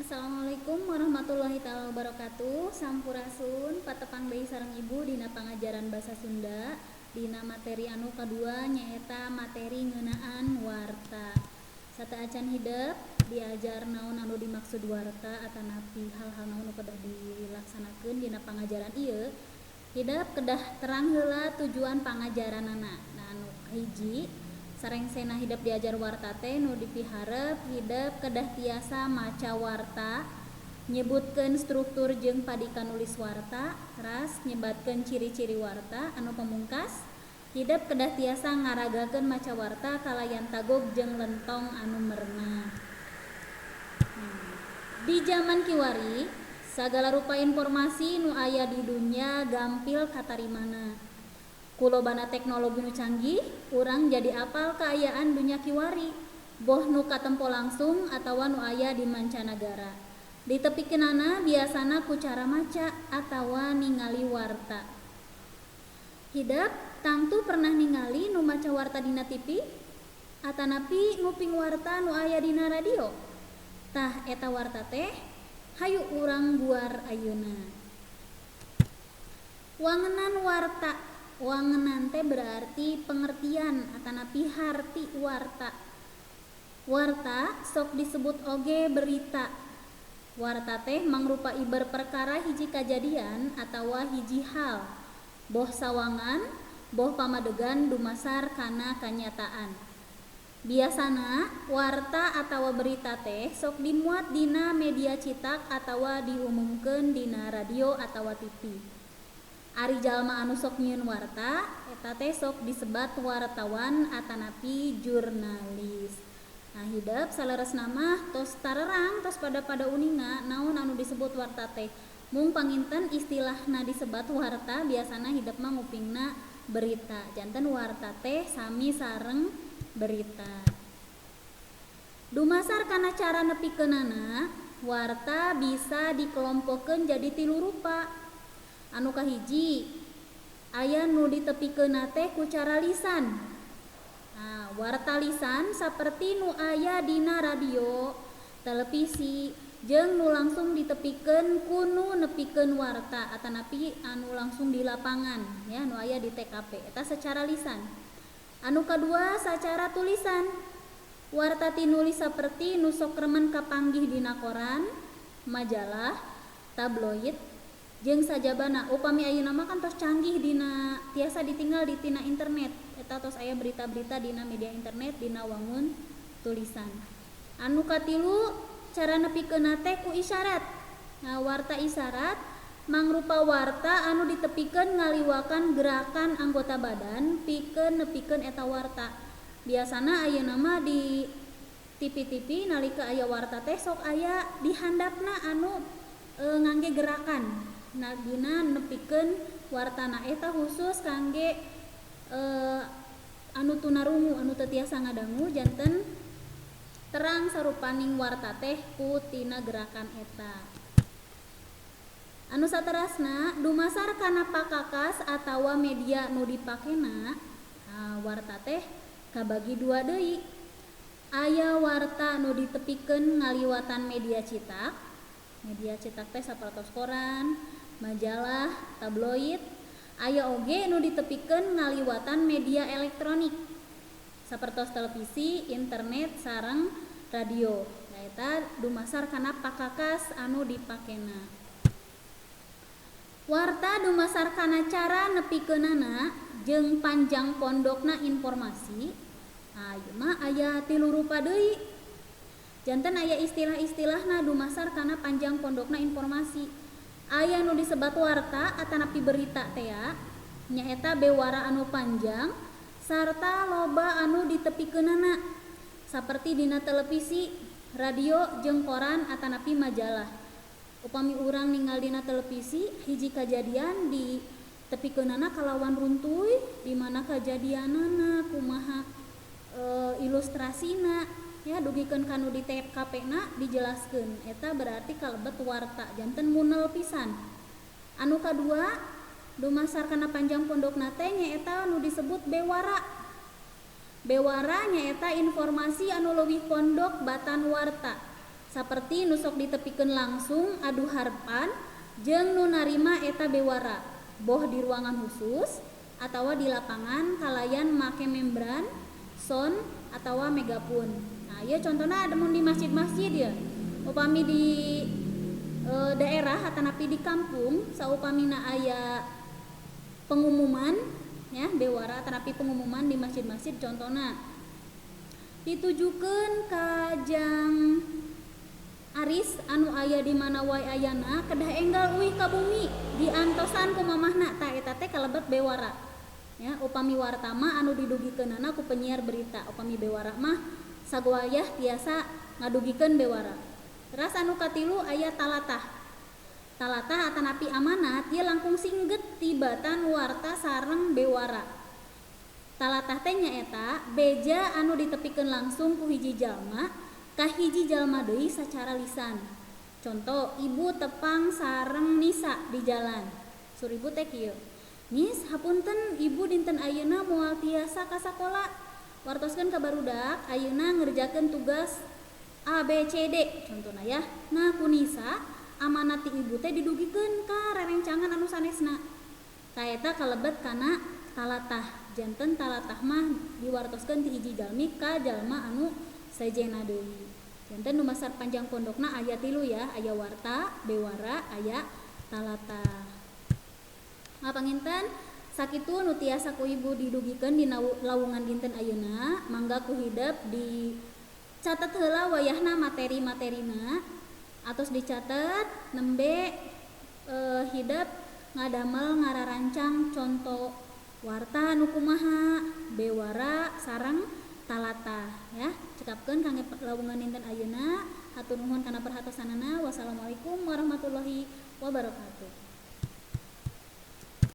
Assalamualaikum warahmatullahi taala wabarakatuh. Sampurasun, patepang deui sareng Ibu dina pangajaran basa Sunda. Dina materi anu kadua, nyaeta materi ngeunaan warta. Sateuacan hidep diajar naon anu dimaksud warta atanapi hal-hal naon nu kedah dilaksanakeun dina pangajaran ieu, hidep kedah terang heula tujuan pangajaranana. Nah, anu kahiji, sarengsena hidep diajar warta teh nu dipiharep hidep kedah tiasa maca warta, nyebutkeun struktur jeung padikan nulis warta, teras nyebatkeun ciri-ciri warta. Anu pamungkas, hidep kedah tiasa ngaragakeun maca warta kalayan tagog jeung lentong anu merenah. Nah, di zaman kiwari sagala rupa informasi nu aya di dunya gampil katarimana. Ku lobana teknologi nu canggih, urang jadi apal kaayaan dunya kiwari, boh nu katempo langsung atawa nu aya di mancanagara. Ditepikeunana biasana ku cara maca atawa ningali warta. Hidep tangtu pernah ningali nu maca warta dina TV atanapi nguping warta nu aya dina radio. Tah, eta warta teh hayu urang guar ayeuna. Wangenan warta. Wangenan teh berarti pengertian atanapi harti warta. Warta sok disebut oge berita. Warta teh mangrupa iber perkara hiji kajadian atawa hiji hal, boh sawangan, boh pamadegan dumasar kana kanyataan. Biasana warta atawa berita teh sok dimuat dina media citak atawa diumumkeun dina radio atawa TV. Ari jalma anu sok nyieun warta eta teh sok disebat wartawan atanapi jurnalis. Nah, hidep saleresna mah tos tarerang, tos pada uninga naon anu disebut warta teh. Mung panginten istilahna disebat warta, biasana hidep mah ngupingna berita. Janten warta teh sami sareng berita. Dumasar kana cara nepikeunana, warta bisa dikelompokeun jadi tilu rupa. Anu kahiji, aya nu ditepikeunna teh ku cara lisan. Nah, warta lisan saperti nu aya dina radio, televisi, jeung nu langsung ditepikeun ku nu nepikeun warta atanapi anu langsung di lapangan ya, nu aya di TKP, eta secara lisan. Anu kadua, sacara tulisan. Warta tinulis saperti nu sok remen kapanggih dina koran, majalah, tabloid, jeung sajabana. Upami ayeuna mah kan tos canggih, dina tiasa ditinggal di tina internet, eta tos aya berita-berita dina media internet dina wangun tulisan. Anu katilu, cara nepikeunna teh ku isyarat. Nah, warta isyarat mangrupa warta anu ditepikeun ngaliwakan gerakan anggota badan pikeun nepikeun eta warta. Biasana ayeuna mah di TV-TV nalika aya warta teh sok aya di handapna anu ngangge gerakan. Nah, dina nepikeun wartana eta khusus kangge anu tunarungu, anu teu tiasa ngadangu, janten terang sarupaning warta teh ku tina gerakan eta. Anu saterasna, dumasar kana pakakas atawa media nu dipakena, warta teh kabagi dua deui. Aya warta nu ditepikeun ngaliwatan media citak. Media cetak teh sapertos koran, majalah, tabloid. Aya oge nu ditepikeun ngaliwatan media elektronik sapertos televisi, internet, sareng radio. Eta dumasar kana pakakas anu dipakena. Warta dumasar kana cara nepikeunana jeung panjang pondokna informasi, nah, ieu mah aya tilu rupa deui. Janten aya istilah-istilahna dumasar kana panjang pondokna informasi. Aya nu disebat warta atanapi berita tea, nyaeta bewara anu panjang sarta loba anu ditepikeunana, saperti dina televisi, radio, jeung koran atanapi majalah. Upami urang ningal dina televisi, hiji kajadian ditepikeunana kalawan runtuy, di mana kajadianana, kumaha ilustrasina ya, dugikeun ka nu di TKP na dijelaskeun, eta berarti kalebet warta, janten munel pisan. Anu kadua, dumasar kana panjang pondokna teh nyaeta nu disebut bewara. Bewara nyaeta informasi anu leuwih pondok batan warta, Saperti nu sok ditepikeun langsung adu harpan jeung nu narima eta bewara, boh di ruangan khusus atawa di lapangan kalayan make membran, sound atawa megapun. Nah, ieu contohna ada mun di masjid-masjid ya. Upami di daerah atanapi di kampung, saupamina aya pengumuman ya, bewara atanapi pengumuman di masjid-masjid, contohna ditujukeun ka jang Aris anu aya di mana wae ayana, kedah enggal uih ka bumi diantosan ku mamahna. Tah, eta teh kalebet bewara ya. Upami warta mah anu didugikeunana ku penyiar berita, upami bewara mah sagoayah tiasa ngadugikeun bewara. Teras anu katilu aya talatah. Talatah atanapi amanat ieu langkung singget tibatan warta sareng bewara. Talatah teh nyaeta beja anu ditepikeun langsung ku hiji jalma ka hiji jalma deui sacara lisan. Contoh, ibu tepang sareng Nisa di jalan. Saur ibu teh kieu, "Nis, hapunten, ibu dinten ayeuna moal tiasa ka sakola. Wartoskeun ka barudak ayeuna ngerjakeun tugas A B C D," contohna ya. Nah, ku Nisa amanat ti ibu teh didugikeun ka rerencangan anu sanesna. Tah, eta kalebet kana talatah. Janten talatah mah diwartoskeun ti hiji jalmi ka jalma anu sejenna deui. Janten dumasar panjang pondokna aya tilu ya, aya warta, bewara, aya talatah. Nah, panginten sakitu nu tiasa ku ibu didugikeun dina lawungan dinten ayeuna. Mangga ku hidep dicatet heula wayahna materi-materina, atos dicatet nembe hidep ngadamel ngararancang conto warta nu kumaha, bewara sareng talatah ya. Cekapkeun kangge lawungan dinten ayeuna. Hatur nuhun kana perhatosanana. Wassalamualaikum warahmatullahi wabarakatuh.